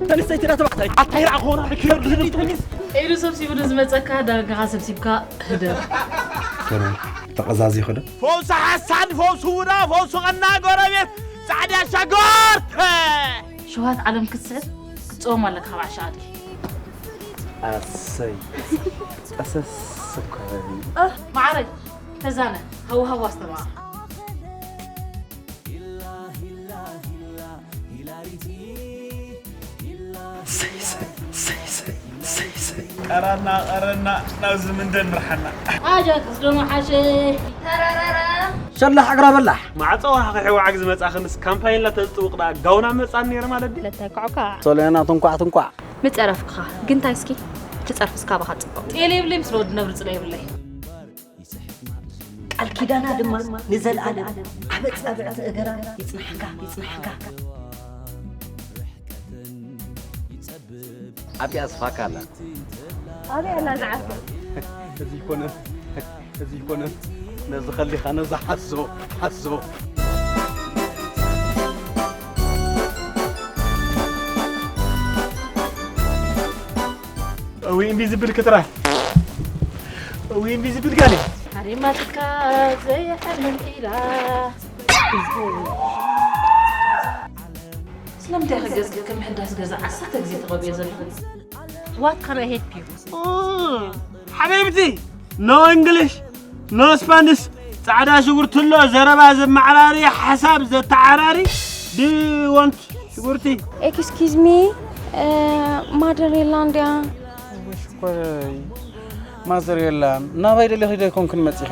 ተንስተይ ትዳ ተባዕታይ ኣታይ ራእኾና ብክዮ ድህድም ትመልስ። ኢሉ ሰብሲቡ ንዝመፀካ ዳርጋኻ ሰብሲብካ ህደር። ተቐዛዚ ይኸዶ ፈውሲ ሓሳድ ፈውሲ ውዳ ፈውሲ ቐና ጎረቤት ፃዕዳ ሻጎርተ ሸውሃት ዓለም ክትስዕር ክትፀወም ኣለካ ካብ ዓሻ ኣድጊ። ኣሰይ ጠሰስ እኮ በሊ ማዕረግ ተዛነ ሃውሃው ኣስተማቕር። ሰይ ሰይ ሰይ ሰይ ሰይ ሰይ ቀራና ቀረና ናብዚ ምንደን ምርሓና ኣጃክስ ዶ መሓሸ። ሸላሕ እግራ በላሕ ማዕፀ ወርሓ ክሕዋዕግ ዝመፃኽንስ ካምፓይን ላ ተዝጥውቕ ደኣ ጋውና መፃን ነይረ ማለት ድዩ? ለታይ ኳዕኳ ሶልያና ትንኳዕ ትንኳዕ ምፀረፍካ ግን ታይ እስኪ ትፀርፍስ ካባኻ ፅቡቕ ጤል የብለይ ምስ ወዲ ነብሪ ፅለ የብለይ። ቃል ኪዳና ድማ ንዘለኣለም ኣብ ኣጻብዕቲ እግራ ይጽናሕካ ይጽናሕካ። ኣብያ ኣስፋካ ኣላ ኣበይ ኣላ ዝዓርኩ እዚ ይኮነ እዚ ይኮነ ነዚ ከሊኻ ነዚ ሓዞ ሓዞ እዊ ኢንቪዚብል ክትራ እዊ ኢንቪዚብል ጋኔ ሓሪማትካ ዘይሓልም ኢላ ስለምንታይ ከገዝክ ከም ሕዳስ ገዛ ዓሰርተ ግዜ ተቐብዮ ዘለኹ What can I help you? ሓቢብቲ ኖ እንግሊሽ ኖ ስፓንስ ፃዕዳ ሽጉርቲ ኣሎ ዘረባ ዘመዓራሪ ሓሳብ ዘተዓራሪ ዲ ወንት ሽጉርቲ Excuse me, ማደሬላ እንድያ ሽኮረይ ማዘር የላን ናባይ ደሊኺ ዶ ኣይኮንክን መፂኺ